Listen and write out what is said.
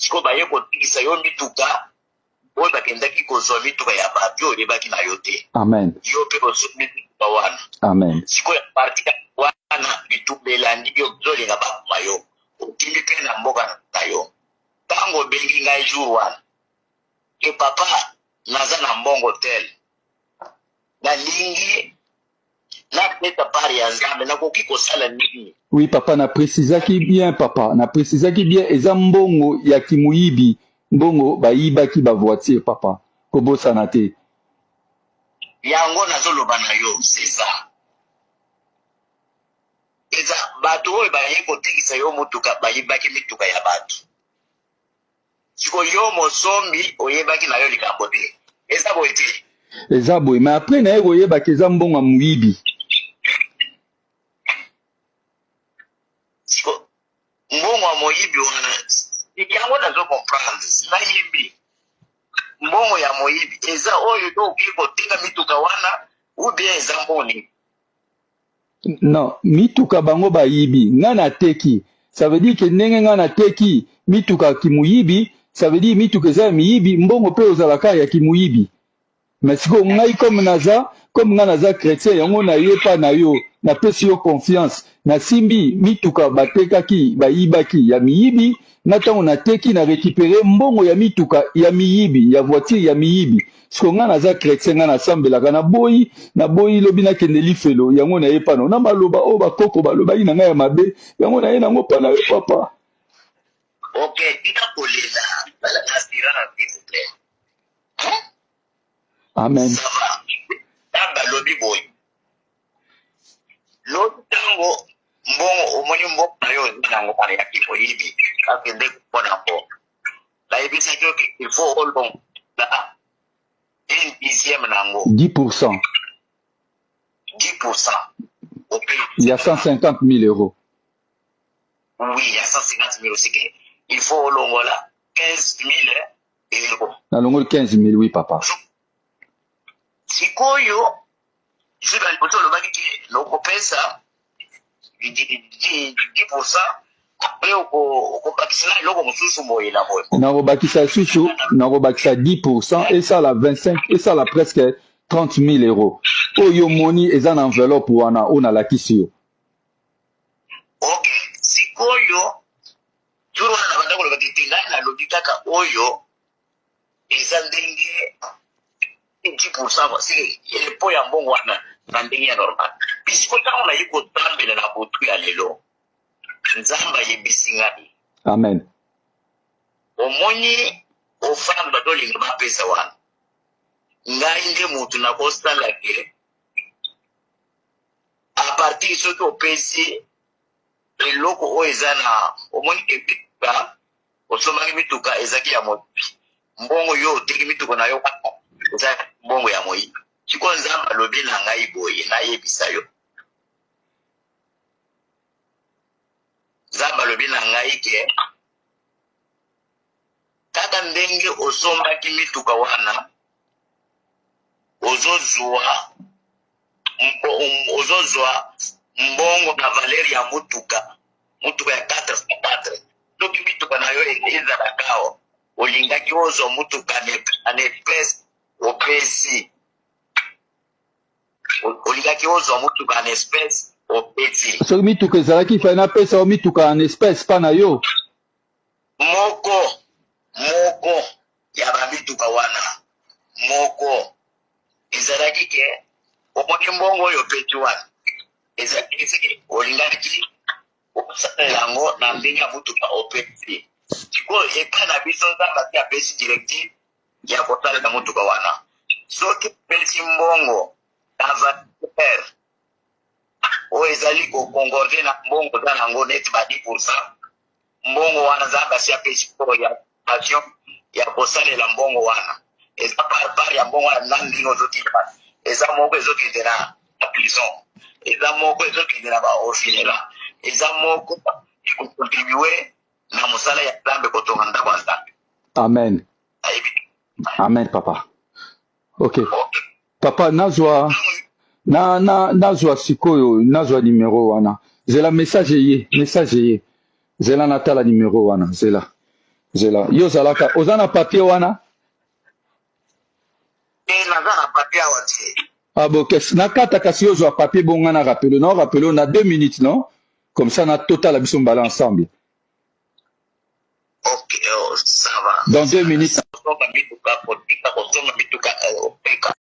Sikoyo baye kotikisa yo mituka oyo bakendaki kozwa mituka ya bato, yo oyebaki na yo te. Amen. Yo mpe ozwi mituka wana. Amen. Sikoyo parti wana bitumba elandi yo, ozolinga bakoma yo, okimi mpe na mboka na yo. Ntango obengi ngai jour wana ke papa, naza na mbongo tel, nalingi napesa part ya Nzambe, nakoki kosala nini? Oui papa, na précisaki bien papa, na précisaki bien, eza mbongo ya kimuyibi, mbongo bayibaki ba voiture papa, kobosana te. Yango nazoloba na yo, c'est ça. Eza bato oyo baye kotekisa yo motuka, bayibaki mituka ya bato. Sikoyo yo mosombi oyebaki na yo likambo te. Eza boye te? Eza boye, mais après naye koyebaki eza mbongo ya moyibi. Siko mbongo ya moyibi wana, yango nazo comprendre, nayebi mbongo ya moyibi eza oyo yo okoki koteka mituka wana, ou bien eza mbongo nini? Non, mituka bango bayibi, nga nateki. Ça veut dire que ndenge nga nateki mituka kimuyibi, ça veut dire mituka eza ya miyibi, mbongo mpe ozalaka ya kimuyibi. Mais sikoyo ngai comme naza, comme nga naza chrétien, yango naye pa na yo, napesi yo confiance, nasimbi mituka batekaki, bayibaki ya miyibi. Nga ntango nateki, na récupérer mbongo ya mituka ya miyibi, ya voiture ya miyibi. Sikoyo nga naza chrétien, nga nasambelaka, naboyi, naboyi lobi nakende lifelo. Yango naye pano na maloba oyo bakoko balobaki na ngai ya mabe, yango naye nango mpa na yo papa. Ok, tika kolela, zala na assurance, s'il vous plaît. Hein? Amen. Ça va. Nzambe alobi boye, lobi ntango mbongo, omoni mbongo na yo oza nango wana ya kimoyibi, akende komona yango, nayebisaki yo ke il faut olongola un dixième na yango. 10%. 10%. Ya 150 000 euros. Oui, ya 150 000, c'est que il faut olongola 15 000 euros. Nalongoli 15 000, oui papa. Sikoyo jour ya liboso olobaki ke nokopesa 10%, après okobakisa na eloko mosusu boye na boye. Nakobakisa lisusu, nakobakisa 10%, esala 25, esala presque 30 000 euros oyo omoni eza na enveloppe wana oyo nalakisi yo. Ok, sikoyo jour wana na banda koloba te, ngai nalobi kaka oyo eza ndenge 10%, c'est po ya mbongo wana na ndenge ya normal. Pisiko ntango naye kotambela na butu ya lelo, Nzambe ayebisi ngai. Amen. Omoni offrande bato olinga bapesa wana, ngai nde motu nakosala ke à partir soki opesi eloko oyo eza na, omoni ke mituka osombaki, mituka ezalaki ya moyibi, mbongo yo oteki mituka na yo wana eza mbongo ya moyibi. Sikoyo Nzambe alobi na ngai boye, nayebisa yo, Nzambe alobi na ngai ke kaka ndenge osombaki mituka wana, ozozwa mbongo na valeur ya mutuka, mutuka ya 4x4. Soki mituka na yo ezalaka awa, olingaki ozwa mutuka en espèce opesi, olingaki ozwa mutuka en espèce opesi. Soki mituka ezalaki, fai napesa yo mituka en espèce mpa na yo. Moko moko ya bamituka wana moko ezalaki ke omoni mbongo oyo opesi wana ezalaki seke olingaki osalela yango na ndenge ya mutuka opesi. Sikoyo epai na biso, Nzambe asi apesi directive ya kosalela mutuka wana. Soki opesi mbongo na valeur oyo ezali koconcorde na mbongo oza nango, neti ba 10%, mbongo wana Nzambe asi apesi orientation ya kosalela mbongo wana. Eza par part ya mbongo wana na ndenge ozotinda, eza moko ezokende na prison, eza moko ezokende na baorphelinat, eza moko ekocontribue na mosala ya Nzambe, kotonga ndako ya Nzambe. Amen. Ayebi. Amen papa, ok papa, nazwa na nazwa sikoyo, nazwa numero wana. Zela, message eye, message eye, zela natala numero wana, zela. Zela, yo ozalaka, oza na papier wana? Te, naza na papier awa te. Ah bon, nakata kasi, yo ozwa papier bonga na rappeler, na rappeler na 2 minutes, non? Comme ça na totala biso mbala ensemble. Ok, oh, ça va. Dans 2 minutes. Kosomba mituka, kotika kosomba mituka, opeka.